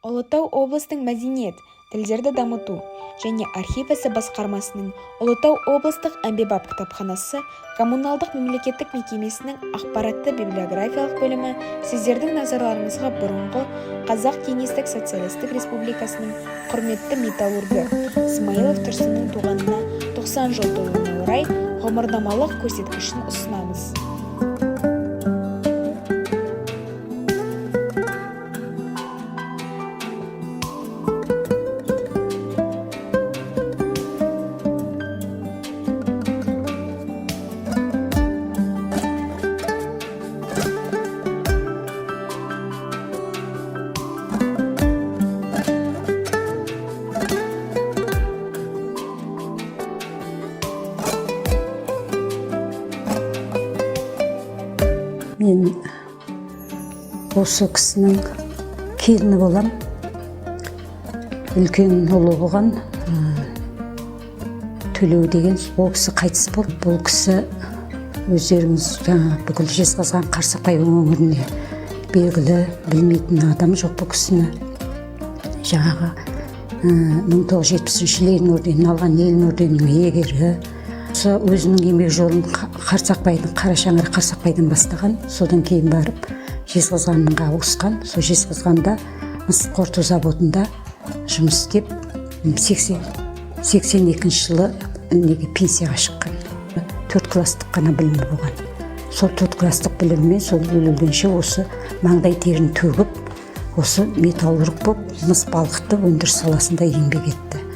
Ұлытау облысының мәдениет, тілдерді дамыту және архив ісі басқармасының Ұлытау облыстық әмбебап кітапханасы коммуналдық мемлекеттік мекемесінің ақпаратты-библиографиялық бөлімі сіздердің назарларыңызға бұрынғы Қазақ Кеңестік Социалистік Республикасының құрметті металлургы Смайылов Тұрсынның туғанына 90 жыл толуына орай ғұмырнамалық көрсеткішін ұсынамыз. Мен осы кісінің келіні болам. Үлкен ұлы болған Төлеу деген, ол кісі қайтыс болды. Бұл кісі өздеріңіз жаңа бүкіл Жезқазған, Қарсақбай өңіріне белгілі, білмейтін адам жоқ бұл кісіні. Жаңағы 1970 Ленин орденін алған, Ленин орденінің иегері. Осы өзінің еңбек жолын Қарсақбайдың, қара шаңырақ Қарсақбайдан бастаған. Содан кейін барып Жезқазғанға ауысқан. Сол Жезқазғанда мыс қорыту заводында жұмыс істеп, 82-жылы неге пенсияға шыққан. 4 класстық қана білімі болған. Сол 4 класстық білімімен сол өлгенше осы маңдай терін төгіп, осы металлург болып, мыс балқытып, өндіріс саласында еңбек етті.